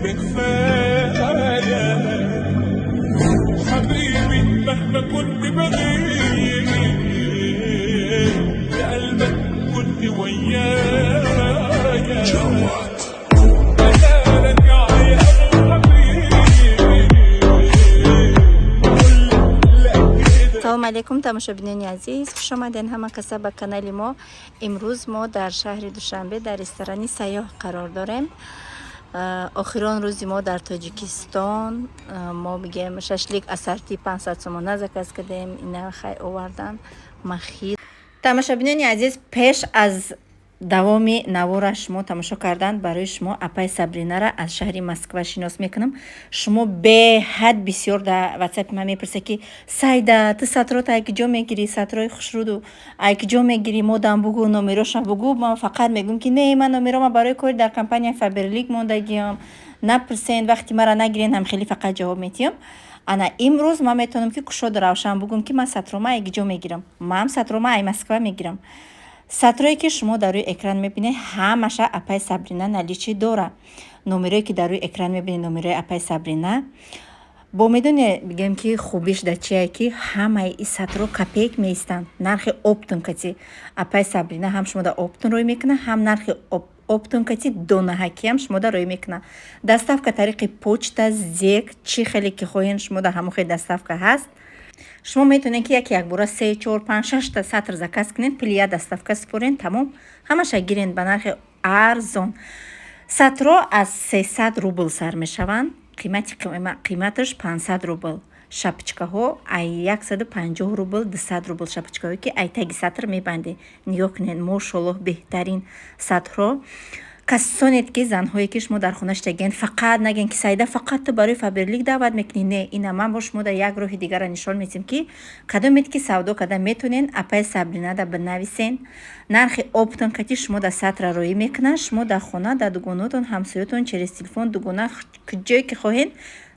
كده كفاية. حبيبي مهما كنت بغيب لقلبك كنت ويايا. Салому алейкум, тамошобинони азиз, хуш омаден ҳама каса ба канали мо. Имрӯз мо дар шаҳри Душанбе дар ресторани Сайёҳ қарор дорем. Охирон рӯзи мо дар Тоҷикистон. Мо бигем, шашлик ассорти 500 сомона заказ кардем, ина хай овардан махир. Тамошобинони азиз, пеш аз давоми навора шумо тамошо кардан, барои шумо апай Сабринара аз шаҳри Москва шинос мекунам. Шумо беҳад бисёр дар ватсапи ман мепурсед, ки Сайда, ту сатрота ай киҷо мегирӣ, сатрои хушруду ай киҷо мегирӣ, модам бугӯ, номероша бугӯ. Ман фақат мегӯм, ки не, ман номерома барои кори дар компания Фаберлик мондагиам, напурсен, вақти мара нагирен, ҳам хеле фақат ҷавоб метиҳам. Ана имрӯз ман метавонам, ки кушоду равшан бугӯм, ки ман сатрома ай киҷо мегирам. Ман сатрома ай Москва мегирам. Сатрое ки шумо дар рӯи экран мебинед, ҳамаша апай Сабрина наличии дора. Номерое ки дар рӯи экран мебинед, номерои апай Сабрина. Бо медоне, бигем, ки хубиш дар чие, ки ҳамаи и сатро копейк меистанд, нархи оптом кати. Апай Сабрина ҳам шумо дар оптом рӯй мекунад, ҳам нархи оптом кати донаҳакиам шумо дар рӯй мекунад. Доставка тариқи почта, СДЭК, чӣ хеле ки хоҳен, шумо дар ҳамон хел доставка ҳаст. Шумо метавонед, ки яке якбора се, чор, панҷ, шашта сатр заказ кунед, пули як доставка супорен, тамом, ҳамаша гирен ба нархи арзон. Сатро аз 300 рубл сар мешаванд, қиматаш 500 рубл. Шапочкаҳо ай 150 рубл, 200 рубл, шапочкаҳое ки ай таги сатр мебандед. Нигоҳ кунед, мошоллоҳ, беҳтарин сатрҳо. Касонед ки занҳое ки шумо дар хона штаген, фақат нагӯен, ки Саида, фақат ту барои Фаберлик даъват мекунӣ. Не, ина ман бо шумо дар як роҳи дигара нишон медиҳем, ки кадомед ки савдо карда метонен. Апай Сабринада бинависен, нархи оптом кати шумо дар сатра роӣ мекунад. Шумо дар хона, дар дугонаотон, ҳамсоятон, через телефон, дугона, ҷое ки хоҳен,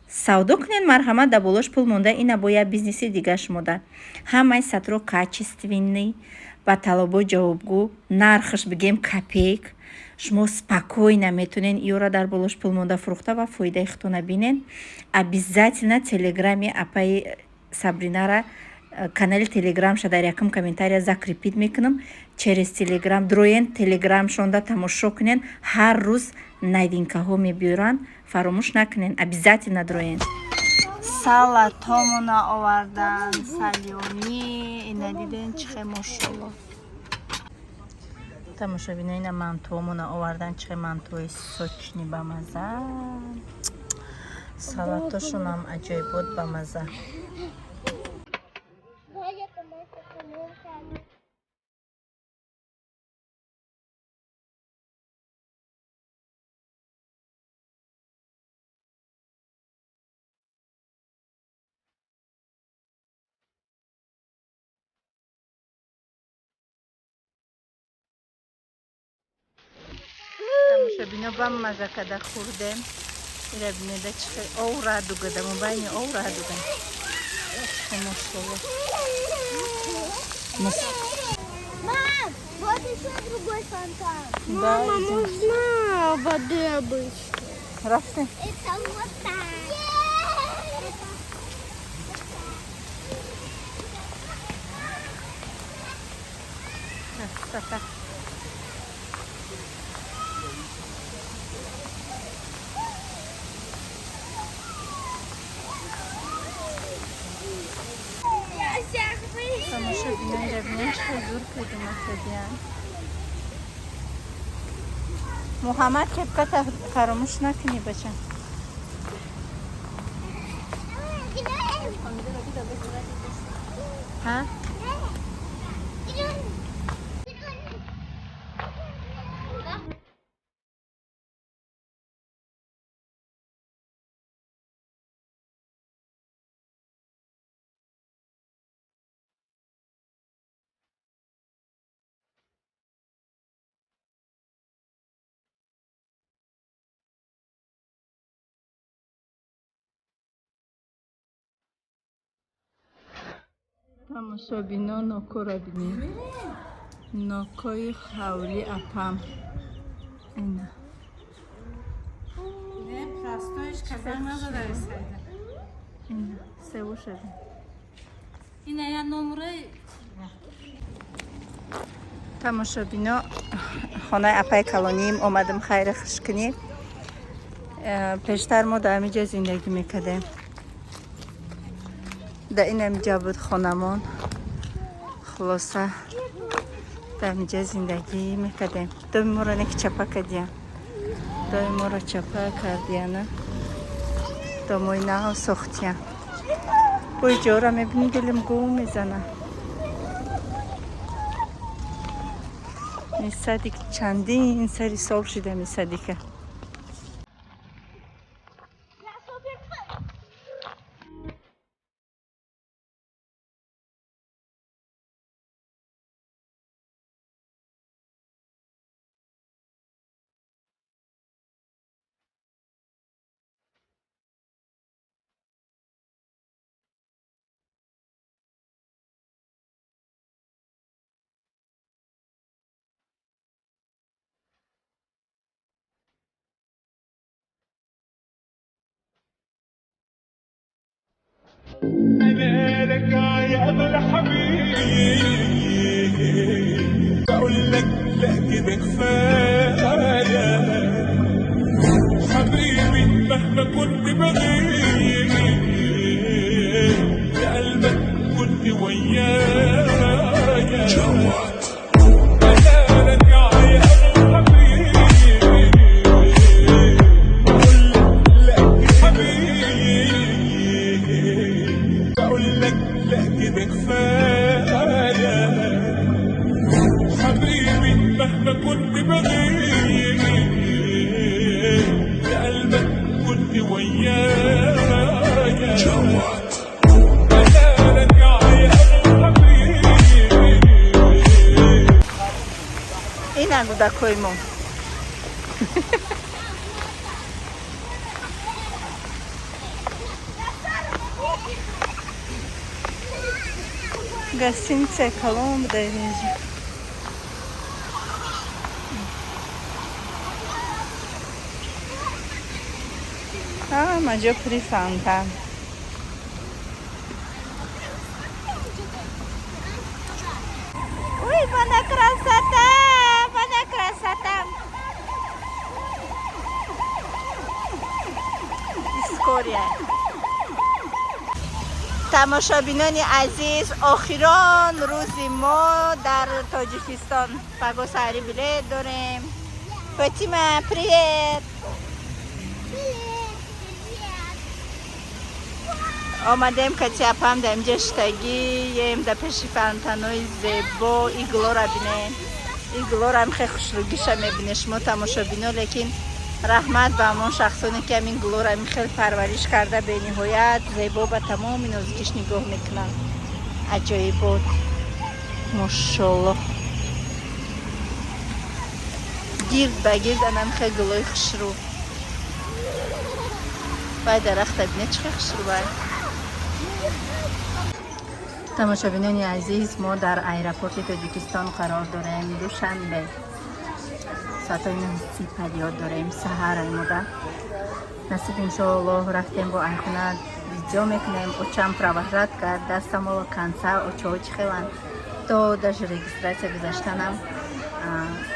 савдо кунед, марҳамат, дар болош пул монда, ина бо як бизнеси дига шумода. Ҳамаи сатро качественный, ба талабот ҷавобгӯ, нархаш бигем копейк. Шумо спокойно метонен иёра дар болош пул монда фурӯхта ва фоидаи худтона бинен. Обязательно телеграми апаи Сабринара, канали телеграмша дар якум комментария закрепить мекунам. Через телеграм дроен, телеграмшонда тамошо кунен, ҳар рӯз новинкаҳо мебиёранд. Фаромӯш накунен, обязательно дроен. Салатомона овардан, салёни, ина диден, чихе мошолло. Тамошобино, ина мантуомона овардан, чихе мантуои сочный, бамаза. Салатошонам аҷоибот, бамаза. Тамошобино, бамаза када хӯрдем. Ира бинеда, чихе ов радуга, да мобайни ов радуга, мошолло. Мам, вот еще другой фонтан. Да, Мама, идем. можно воды обычной? Рафтем. Это вот так. Красота. Тамошобино, ира бинем, чихе зур придуматадиян. Муҳаммад, кепката фаромӯш накунӣ, бача. Ҳа, тамошобино, нокоро бинем, нокои ҳавли апам ина. Тамошобино, хонаи апаи калониим омадам хайри хушкунӣ. Пештар мо дар ҳамиҷа зиндагӣ мекардем. Дар ин ҳамиҷа буд хонамон. Хулоса, дар ҳамиҷа зиндагӣ мекардем. Доми моро неки чапа кардиян. Доми моро чапа кардияна. Домои нав сохтиян. Бо ҷора мебинӣ, дилим гум мезана. Ин садик чандин сари сол шуда ми садика. انا لك يا اغلى حبيب، بقول لك لا كده كفايه. حبيبي مهما كنت بغيب لقلبك كنت ويايا. انا لك يا اغلى حبيب، بقول لك لا حبيبي، بقول لك لا كده كفايه. حبيبي مهما كنت بغيب لقلبك كنت ويايا. انا لك يا اغلى حبيبي. Ина кӯдакҳои мо. Гостиница калон буда инҷа. Ҳама ҷо пури фонтан. Ой, мана красота! Мана красота! Искория. Тамошобинони азиз, охирон рӯзи мо дар Тоҷикистон. Паго саҳари билет дорем. Фатима, привет! Омадем кати апам дар инҷа шитагием, дар пеши фонтанои зебо. Иглора бинем. Иглорам хеле хушрӯгиша мебине шумо тамошобино, лекин раҳмат ба ҳамон шахсоне ки ҳамин гулора ҳамин хел парвариш карда, бениҳоят зебо ба тамоми нозикиш нигоҳ мекунанд. Аҷоибот, мошоллоҳ. Гирд ба гирд анам хел гулои хушрӯ. Вай дарахта бине чӣ хел хушрӯ вай. Тамошобинони азиз, мо дар аэропорти Тоҷикистон қарор дорем, Душанбе. Соатҳои 9:30 парёд дорем, саҳар аймода. Насиб иншоаллоҳ рафтем бо айхона видео мекунем. Очам провожать кард, дастамоло конца очаҳо чӣ хеланд. То даже регистрация гузаштанам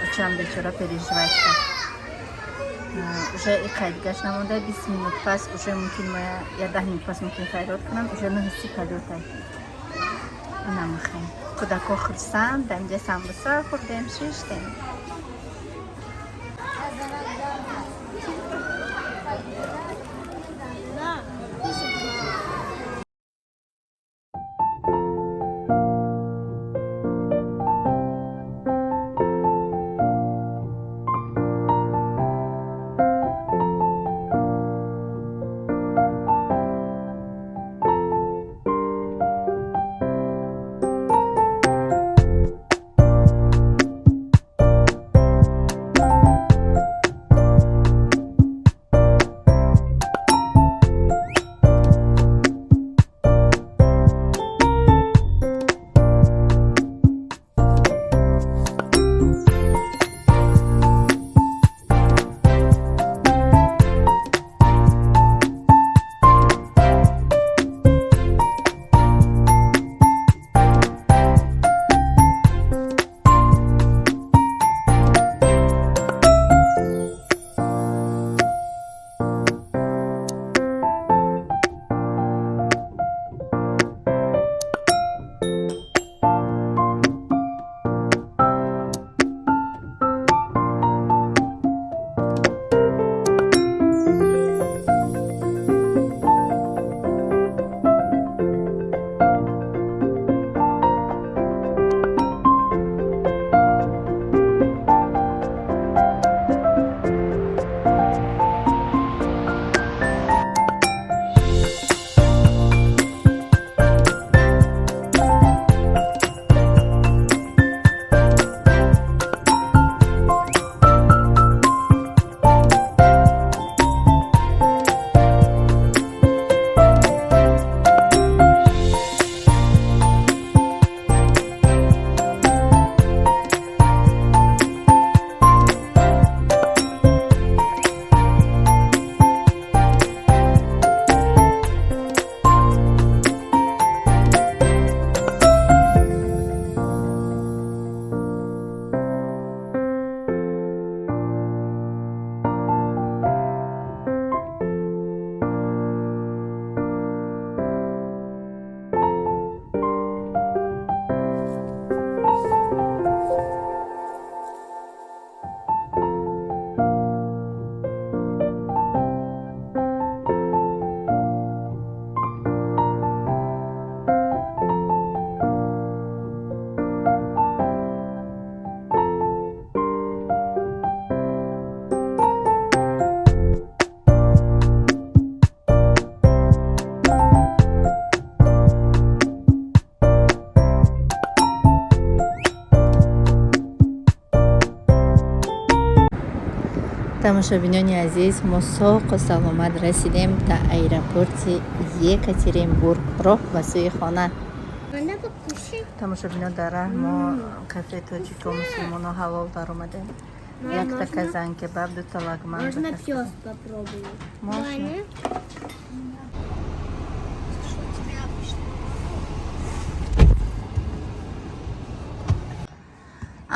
очам бечора переживать кард. Уже и қайдгаш намонда, 20 минут пас уже мумкин моя, я 10 минут пас мумкин фарёд кунам, уже 9:30 полётай. Намахем. Кӯдако хурсанд, дар инҷа самбуса хӯрдем, шиштем. Тамошобинони азиз, мо соқу саломат расидем ба аэропорти Екатеринбург. Роҳ ба сӯи хона. Надо покушать. Тамошобино, дар раҳ мо кафе тоҷико мусулмоно ҳалол даромадем. Якта казан-кебаб, дута лагман. Можно пес попробовать? Можно. Ваня? Что у тебя обычно?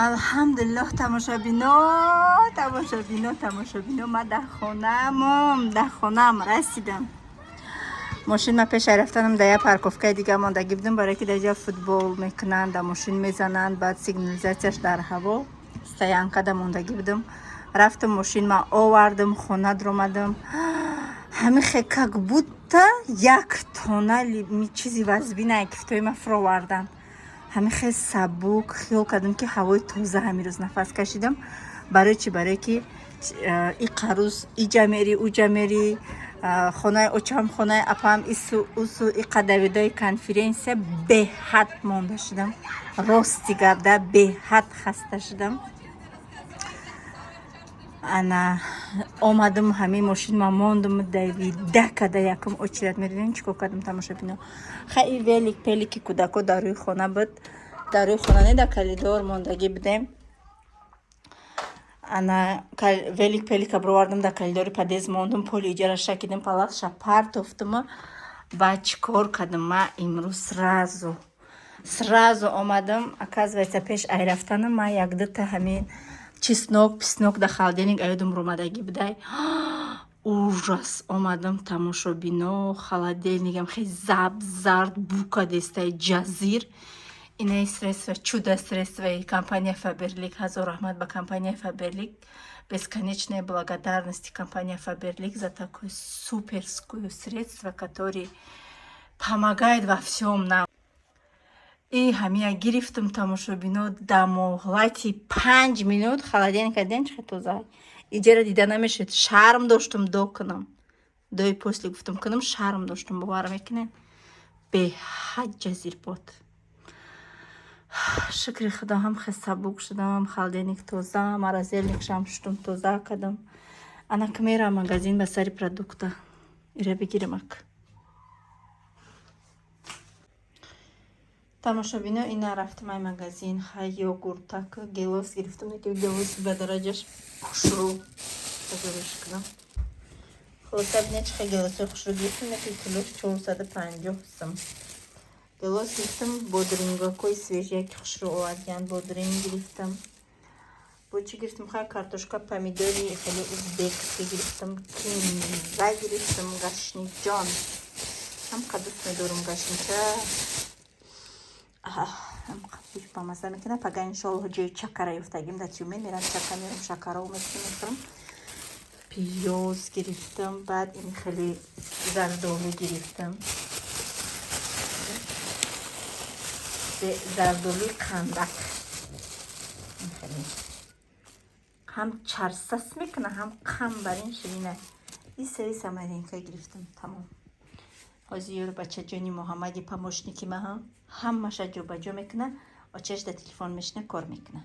Алҳамдулиллоҳ, тамошобино, тамошобино, тамошобино, ман дар хонаамам, дар хонаам расидам. Мошин ма пеша рафтанам дар як парковкаи дига мондагӣ будам, барое ки дар ҷо футбол мекунанд, дар мошин мезананд, баъд сигнализатсияш дар ҳаво, стоянкада мондагӣ будам. Рафтам, мошин ма овардам, хона даромадам. Ҳамихе как будто як тона чизи вазбина кифтои ма фуровардан. Ҳамихе сабук, хиёл кардам, ки ҳавои тоза ҳамин рӯз нафас кашидам. Барои чӣ? Барое ки иқа рӯз иҷа мери, уҷа мери, хонаи очам, хонаи апам, ису усу, иқа давидаи конференсия, беҳад монда шудам. Рости гап да, беҳад хаста шудам. Ана омадам, ҳамин мошин ма мондум, давида када якум очередь. Медонем, чӣ кор кардам, тамошобино? Хай, велик пелики кӯдако дар рӯи хона буд, дар рӯи хона не, дар коридор мондагӣ будем. Ана велик пелика бировардам, дар коридори подъезд мондум, поли иҷара шакидем, паласша партофтума. Баъд чӣ кор кардам? Ма имрӯз сразу омадам. Оказывается, пеш ай рафтанам ма якдута ҳамин чеснок писнок дар холодильник аёдум ромадагӣ будай. Ужас! Омадам, тамошобино, холодильникам хеле заб зард бука дестай ҷазир. Инаи средства, чудо средствои компания Фаберлик. Ҳазор раҳмат ба компания Фаберлик, бесконечная благодарность компания Фаберлик за такое суперское средство, который помогает во всем нам. И ҳамия гирифтам, тамошобино, дар муҳлати 5 минут холодильник дидем, чӣ тоза, иҷара дида намешуд. Шарм доштум до кунам, дои после гуфтам кунам, шарм доштум, бовар мекунед? Беҳад ҷазир буд. Шукри худо, ҳам хел сабук шудам, холодильник тоза, морозильникшам шудум, тоза кардам. Анак мерам магазин ба сари продукта, ира бигирамак. Тамошобино, ина рафтам ай магазин, хай, йогуртак, гелос гирифтам, ки гелос ба дараҷаш хушрӯ тазориш кунам. Хулоса, бина, чӣ хел гелосои хушрӯ гирифтам, яки килош 450 сум. Гелос гирифтам, бодрингакои свежияки хушрӯ овардиян, бодринг гирифтам. Бо чӣ гирифтам? Хай, картошка, помидори хеле узбекский гирифтам, кинза гирифтам, гашниҷон. Ҳам дӯст медорам гашнича, бамаза мекунам. Пага, иншоаллоҳ, ҷои чакара ёфтагим дар Тюмен, мерам чака мерам, шакаро мекунам, мехӯрам. Пиёз гирифтам, баъд ин хеле зардолу гирифтам, зардолуи қандак. Хеле ҳам чарсас мекуна, ҳам қанд бар ин ширина. И сари самаринка гирифтам. Тамом. Ҳозир ёру бачаҷони Муҳаммади помощники ма ҳамаша ҷобаҷо мекуна, очаш дар телефон мешина, кор мекуна.